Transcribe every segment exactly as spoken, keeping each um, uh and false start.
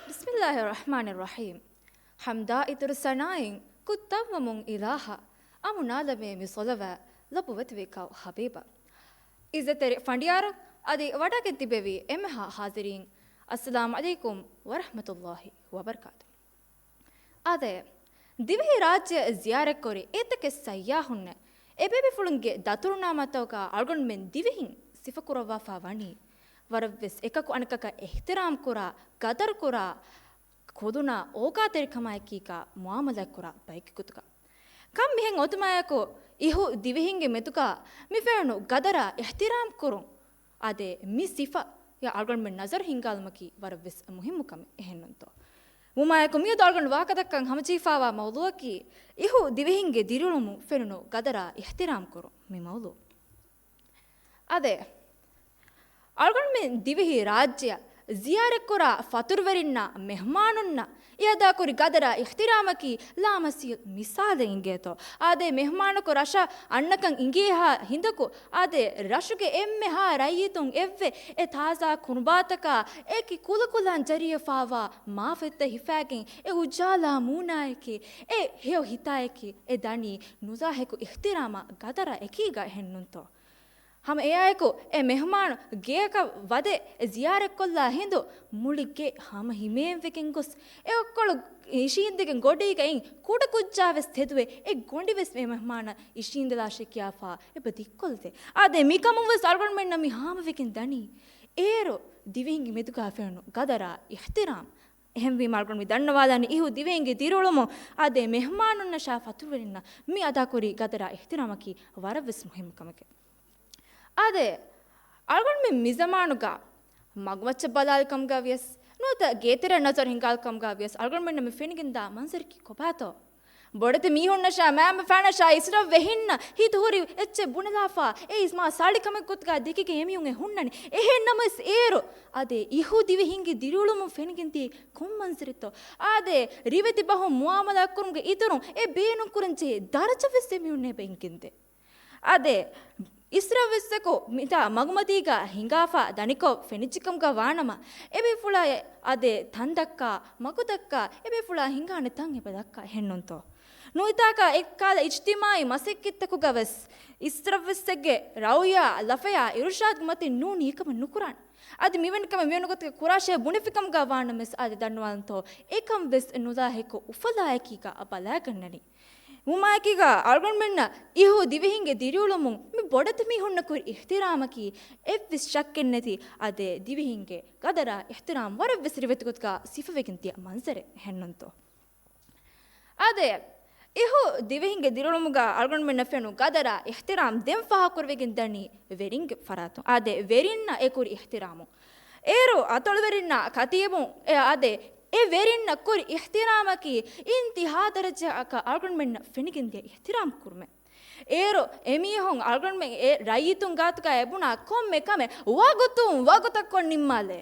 ބިސްމިއްލާހި ރަޙްމާނި ރަޙީމް. ޙަމްދާ އިތުރު ސަނާއިން ކުއްތައްވަމުން އިލާހަށް، އަމުނާލަމޭ މި ޞަލަވާތް ލައްވަވަތިވި ކައު ޙަބީބަށް. އިއްޒަތްތެރި ފަނޑިޔާރު އަދި ވަޑައިގެން ތިބެވި އެންމެހާ ޙާޟިރީން، އައްސަލާމު ޢަލައިކުމް ވަރަޙްމަތުﷲި ވަބަރަކާތު. އާދެ، ދިވެހި ރާއްޖެ ޒިޔާރަތްކުރި އެތަކެއް ސައްޔާހުންނެއް، އެބޭބޭފުޅުންގެ ދަތުރުނާމަތަކަށް އަޅުގަނޑުމެން ދިވެހިން ސިފަކުރައްވާފަ ވަނީ، ވަރަށްވެސް އެކަކު އަނެކަކަށް އިޙްތިރާމް ކުރާ، ޤަދަރު ކުރާ، ޚުދުނާ އޯގާތެރިކަމާއެކީގަ މުޢާމަލާތް ކުރާ ބައެއްގެ ގޮތުގަ. ކަން މިހެން އޮތުމާއެކު، އިހު ދިވެހިންގެ މެދުގަ މި ފެނުނު ޤަދަރާ އިޙްތިރާމް ކުރުން، އާދެ، މި ސިފަޔަށް އަޅުގަނޑުމެން ނަޒަރު ހިންގާލުމަކީ ވަރަށްވެސް މުހިއްމު ކަމެއް، އެހެންނޫންތޯ؟ ވުމާއެކު މިއަދު އަޅުގަނޑު ވާހަކަދައްކަން ހަމަޖެހިފައިވާ މައުޟޫޢަކީ، އިހު ދިވެހިންގެ ދިރިއުޅުމުން ފެނުނު ޤަދަރާ އިޙްތިރާމް ކުރުން، މި މައުޟޫޢު. އާދެ، އަޅުގަނޑުމެން ދިވެހި ރާއްޖެއަށް ޒިޔާރަތްކުރާ ފަތުރުވެރިންނާ މެހްމާނުންނަށް އެ އަދާކުރި ޤަދަރާ އިޙްތިރާމަކީ ލާމަސީލު މިސާލެއް އިނގޭތޯ. އާދެ، މެހްމާނަކު ރަށަށް އަންނަކަން އިނގޭހާ ހިނދަކު، އާދެ، ރަށުގެ އެންމެހާ ރައްޔިތުން އެއްވެ، އެ ތާޒާ ކުނުބާތަކާ، އެކި ކުލަކުލަން ޖަރިއެފާވާ މާފަތްތައް ހިފާގެން، އެ އުޖާލާ މޫނާއެކީ، އެ ހެޔޮ ހިތާއެކީ، އެ ދަނީ ނުލާހިކު އިޙްތިރާމާ ޤަދަރާ އެކީގަ، އެހެންނޫންތޯ؟ ހަމަ އެއާއެކު، އެ މެހްމާނު ގެޔަކަށް ވަދެ ޒިޔާރަތްކޮށްލާ ހިނދު، މުޅި ގެ ހަމަ ހިމޭންވެގެން ގޮސް، އެ އޮއްކޮޅު އިށީނދެގެން ގޮޑީގައި ކުޑަކުއްޖާވެސް ތެދުވެ، އެ ގޮނޑިވެސް އެ މެހްމާނަށް އިށީނދެލާށޭ ކިޔާފަ އެބަ ދިއްކޮށްލެވޭ. އާދެ، މިކަމުންވެސް އަޅުގަނޑުމެންނަށް މި ހާމަވެގެން ދަނީ، އޭރު ދިވެހިންގެ މެދުގަ ފެނުނު ޤަދަރާ އިޙްތިރާމް. އެހެންވީމަ އަޅުގަނޑު މި ދަންނަވާލަނީ، އިހު ދިވެހިންގެ ދިރިއުޅުމުން އާދެ، މެހްމާނުންނަށާ ފަތުރުވެރިންނަށް މި އަދާކުރި ޤަދަރާ އިޙްތިރާމަކީ ވަރަށްވެސް މުހިއްމު ކަމެކޭ. އާދެ، އަޅުގަނޑުމެން މި ޒަމާނުގަ މަގުމައްޗަށް ބަލާލި ކަމުގަ ވިޔަސް، ނުވަތަ ގޭތެރެއަށް ނަޒަރު ހިނގާލި ކަމުގަ ވިޔަސް، އަޅުގަނޑުމެންނަށް މި ފެނިގެންދާ މަންޒަރަކީ ކޮބާތޯ؟ ބޮޑެތި މީހުންނަށާ މައިންބަފައިންނަށާ އިސްރަފްވެ ހިންނަ ހިތުހުރި އެއްޗެއް ބުނެލާފަ، އެއީ މާ ސަޅި ކަމެއް ގޮތުގަ ދެކިގެން އެމީހުން އެ ހުންނަނީ. އެހެން ނަމަވެސް އޭރު އާދެ، އިހު ދިވެހިންގެ ދިރިއުޅުމުން ފެނިގެން ދިޔައީ ކޮން މަންޒަރެއްތޯ؟ އާދެ، ރިވެތި ބަހުން މުއާމަލާ ކުރުމުގެ އިތުރުން އެ ބޭނުން ކުރަން ޖެހޭ ދަރަޖަވެސް އެމީހުންނަށް އެބަ އެނގެންދޭ. އާދެ، އިސްރަފްވެސްއެކު މިތާ މަގުމަތީގަ ހިނގާފަ ދަނިކޮށް ފެނިއްޖެކަމުގަ ވާނަމަ، އެބޭފުޅާ އާދެ، ތަން ދައްކާ، މަގު ދައްކާ، އެބޭފުޅާ ހިނގާނެ ތަން އެބަ ދައްކާ، އެހެންނޫންތޯ؟ ނުވަތަ އެއްކަހަލަ އިޖްތިމާޢީ މަސައްކަތްތަކުގަވެސް އިސްރަފްވެސްއެއްގެ ރައުޔާ ލަފަޔާ އިރުޝާދުގެ މަތިން ނޫނީ އެކަމެއް ނުކުރާނެ. އަދި މިވެނި ކަމެއް މިވެނި ގޮތަކަށް ކުރާށޭ ބުނެފިކަމުގަ ވާނަމަވެސް އާދެ، ދަންނަވާލަންތޯ، އެކަން ވެސް ނުލާހިކު އުފަލާއެކީގަ ބަލާގަންނަނީ. ވުމާއެކީގަ އަޅުގަނޑުމެންނަށް އިހު ދިވެހިންގެ ދިރިއުޅުމުން މި ބޮޑެތި މީހުންނަށް ކުރި އިޙްތިރާމަކީ އެއްވެސް ޝައްކެއްނެތި އާދެ، ދިވެހިންގެ ޤަދަރާ އިޙްތިރާމް ވަރަށްވެސް ރިވެތި ގޮތުގަ ސިފަވެގެން ދިޔަ މަންޒަރެއް، އެހެންނޫންތޯ؟ އާދެ، އިހު ދިވެހިންގެ ދިރިއުޅުމުގަ އަޅުގަނޑުމެންނަށް ފެނުނު ޤަދަރާ އިޙްތިރާމް ދެން ފާހަގަކުރެވިގެން ދަނީ ވެރިންގެ ފަރާތުން. އާދެ، ވެރިންނަށް އެ ކުރި އިޙްތިރާމު. އޭރު އަތޮޅުވެރިންނާ ކަތީބުން އެ އާދެ، އެ ވެރިންނަށް ކުރި އިޙްތިރާމަކީ އިންތިހާ ދަރަޖައަކަށް އަޅުގަނޑުމެންނަށް ފެނިގެންދިޔަ އިޙްތިރާމް ކުރުމެއް. އޭރު އެމީހުން އަޅުގަނޑުމެން އެ ރައްޔިތުން ގާތުގަ އެބުނާ ކޮންމެ ކަމެއް ވަގުތުން ވަގުތަށް ކޮށް ނިންމާލޭ.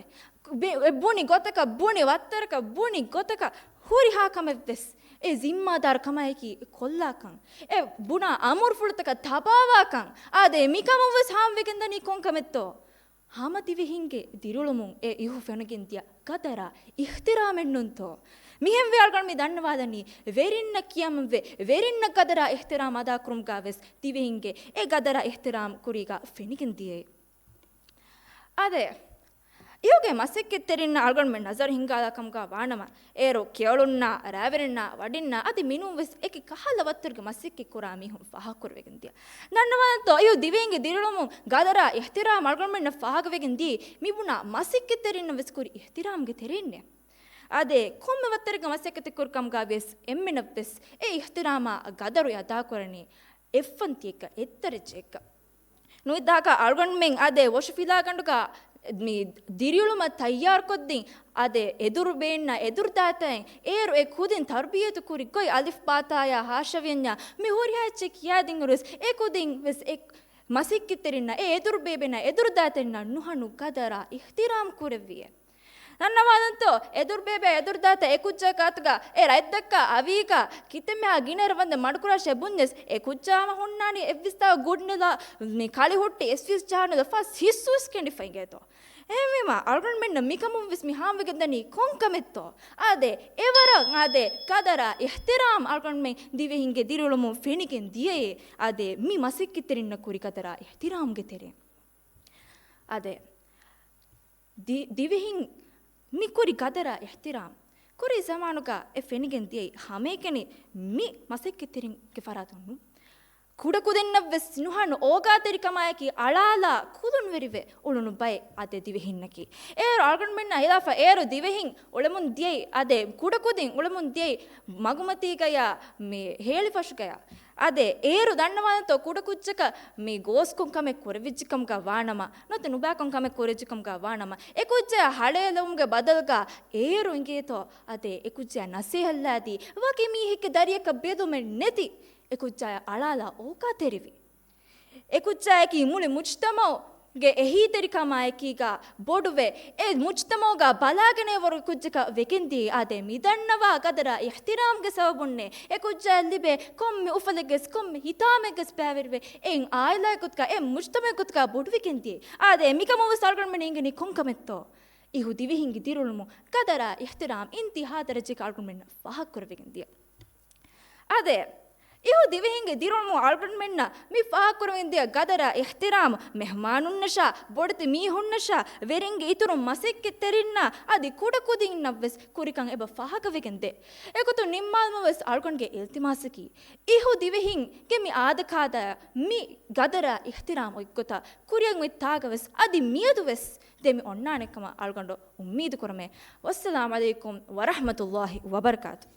ބި-، އެ ބުނި ގޮތަކަށް ބުނި ވައްތަރަކަށް ބުނި ގޮތަކަށް ހުރިހާ ކަމެއްވެސް އެ ޒިންމާދާރު ކަމާއެކީ ކޮށްލާކަން. އެ ބުނާ އަމުރުފުޅުތަކަށް ތަބާވާކަން. އާދެ، މިކަމުންވެސް ހާމަވެގެންދަނީ ކޮން ކަމެއްތޯ؟ ހަމަ ދިވެހިންގެ ދިރިއުޅުމުން އެ އިހު ފެނިގެންދިޔަ ޤަދަރާ އިޙްތިރާމެއްނޫންތޯ؟ މިހެންވެ އަޅުގަނޑު މި ދަންނަވާލަނީ، ވެރިންނަށް ކިޔަމަންވެ، ވެރިންނަށް ޤަދަރާ އިޙްތިރާމް އަދާކުރުމުގަވެސް ދިވެހިންގެ އެ ޤަދަރާ އިޙްތިރާމް ކުރީގަ ފެނިގެން ދިޔައީ. އާދެ، އިހުގެ މަސައްކަތްތެރިންނަށް އަޅުގަނޑުމެން ނަޒަރު ހިންގާލާ ކަމުގަ ވާނަމަ، އޭރު ކެޔޮޅުންނާ، ރައިވެރިންނާ، ވަޑިންނާ އަދި މިނޫންވެސް އެކި ކަހަލަ ވައްތަރުގެ މަސައްކަތް ކުރާ މީހުން ފާހަގަކުރެވިގެން ދިޔަ. ދަންނަވާންތޯ، އިހު ދިވެހިންގެ ދިރިއުޅުމުން ޤަދަރާ އިޙްތިރާމް އަޅުގަނޑުމެންނަށް ފާހަގަވެގެން ދީ، މިބުނާ މަސައްކަތްތެރިންނަށް ވެސް ކުރި އިޙްތިރާމްގެ ތެރެއިންނޭ. އާދެ، ކޮންމެ ވައްތަރެއްގެ މަސައްކަތެއް ކުރި ކަމުގަ ވިޔަސް އެންމެނަށްވެސް އެ އިޙްތިރާމާ ޤަދަރު އަދާކުރަނީ އެއްފަންތިއެއްގަ، އެއްދަރަޖައެއްގަ. ނުވިތާކަށް އަޅުގަނޑުމެން އާދެ، ވޮށުފިލާގަނޑުގަ މި ދިރިއުޅުމަށް ތައްޔާރުކޮށްދިން، އާދެ، އެދުރު ބޭންނަށް އެދުރުދާތައެއް އޭރު އެ ކުދިން ތަރުބިޔަތު ކުރި ގޮތް އަލިފް ބާތާޔާ ހާ ޝަވިޔަންޏާ މި ހުރިހާ އެއްޗެއް ކިޔާދިން އިރުވެސް އެ ކުދިން ވެސް އެ މަސައްކަތްތެރިންނަށް އެ އެދުރު ބޭބެންނަށް އެދުރުދާތެރިންނަށް ނުހަނު ޤަދަރާ އިޙްތިރާމް ކުރެއްވިއޭ. ދަންނަވާލަންތޯ، އެދުރު ބޭބެ އެދުރުދާތަ އެކުއްޖާ ގާތުގަ އެ ރަތްދައްކާ އަވީގަ ކިތަންމެހާ ގިނަ އެރަށް ވަންދެން މަޑުކުރާށޭ ބުންޏަސް އެ ކުއްޖާ ހަމަ ހުންނާނީ އެއްވިސްތާ ގުޑް ނުލާ، މި ކަޅި ހުއްޓި އެސްވީސް ޖަހާ ނުލާ ފަސް ހިއްސުވެސް ކެނޑިފަ އިނގޭތޯ. އެހެންވީމާ، އަޅުގަނޑުމެންނަށް މިކަމުން ވެސް މި ހާމަވެގެންދަނީ ކޮންކަމެއްތޯ؟ އާދެ، އެވަރަށް އާދެ، ގަދަރާ އިޙްތިރާމް އަޅުގަނޑުމެން ދިވެހިންގެ ދިރިއުޅުމުން ފެނިގެން ދިޔައޭ. އާދެ، މި މަސައްކަތްތެރިންނަށް ކުރި ގަދަރާ އިޙްތިރާމްގެ ތެރެއިން. އާދެ، ދި-، ދިވެހިން މި ކުރި ގަދަރާ އިޙްތިރާމް. ކުރީ ޒަމާނުގަ އެ ފެނިގެން ދިޔައީ ހަމައެކަނި މި މަސައްކަތްތެރިންގެ ފަރާތުން ނޫން. ކުޑަކުދިންނަށްވެސް ނުހަނު އޯގާތެރިކަމާއެކީ އަޅާލާ ކުލުންވެރިވެ އުޅުނު ބައެއް އާދެ ދިވެހިންނަކީ. އޭރު އަޅުގަނޑުމެންނާ ހިލާފަށް އޭރު ދިވެހިން އުޅެމުން ދިޔައީ އާދެ، ކުޑަކުދިން އުޅެމުން ދިޔައީ މަގުމަތީގަޔާ މި ހޭލިފަށުގަޔާ. އާދެ، އޭރު ދަންނަވާނެތޯ ކުޑަކުއްޖަކަށް މި ގޯސްކޮށް ކަމެއް ކުރެވިއްޖެކަމުގަ ވާނަމަ، ނުވަތަ ނުބައިކޮށް ކަމެއް ކުރެވިއްޖެކަމުގަ ވާނަމަ، އެކުއްޖާ ހަޅޭލުމުގެ ބަދަލުގަ އޭރު އިނގޭތޯ އާދެ، އެކުއްޖާ ނަސޭހަތްލާދީ، ވަކި މީހެއްގެ ދަރިއަކަށް ބެލުމެއް ނެތި އެކުއްޖާޔާ އަޅާލާ އޯގާތެރިވި. އެކުއްޖާއަކީ މުޅި މުޖްތަމަޢުގެ އެހީތެރިކަމާއެކީގަ ބޮޑުވެ، އެ މުޖްތަމަޢުގަ ބަލާގެނެވަރު ކުއްޖަކަށް ވެގެންދިޔައީ. އާދެ، މިދަންނަވާ ގަދަރާ އިޙްތިރާމްގެ ސަބަބުންނޭ އެކުއްޖާއަށް ލިބޭ ކޮންމެ އުފަލެއްގަސް، ކޮންމެ ހިތާމައެއްގަސް ބައިވެރިވެ، އެއިން އާއިލާއެއްގެ ގޮތުގަ، އެ މުޖްތަމަޢެއްގެ ގޮތުގަ ބޮޑުވެގެންދިޔައީ. އާދެ، މިކަމުން ވެސް އަޅުގަނޑުމެން އެނގެނީ ކޮންކަމެއްތޯ؟ އިހު ދިވެހިންގެ ދިރިއުޅުމުން ގަދަރާ އިޙްތިރާމް އިންތިހާ ދަރަޖައަކަށް އަޅުގަނޑުމެންނަށް ފާހަގަކުރެވިގެން ދިޔަ. އާދެ، އިހު ދިވެހިންގެ ދިރިއުޅުމުން އަޅުގަނޑުމެންނަށް މި ފާހަގަކުރެވިގެން ދިޔަ ގަދަރާ އިޙްތިރާމް މެހުމާނުންނަށާ، ބޮޑެތި މީހުންނަށާ، ވެރިންގެ އިތުރުން މަސައްކަތްތެރިންނާ އަދި ކުޑަކުދިންނަށްވެސް ކުރިކަން އެބަ ފާހަގަވެގެން ދޭ. އެގޮތުން ނިންމާލުމަށް ވެސް އަޅުގަނޑުގެ އިލްތިމާސަކީ، އިހު ދިވެހިންގެ މި އާދަކާދައާ މި ގަދަރާ އިޙްތިރާމް އޮތްގޮތަށް ކުރިއަށް އޮތް ތާގަ ވެސް އަދި މިއަދު ވެސް ދެމި އޮންނާނެ ކަމަށް އަޅުގަނޑު އުއްމީދު ކުރަމޭ. ވައްސަލާމް ޢަލައިކުމް ވަރަޙްމަތުﷲ ވަބަރަކާތު.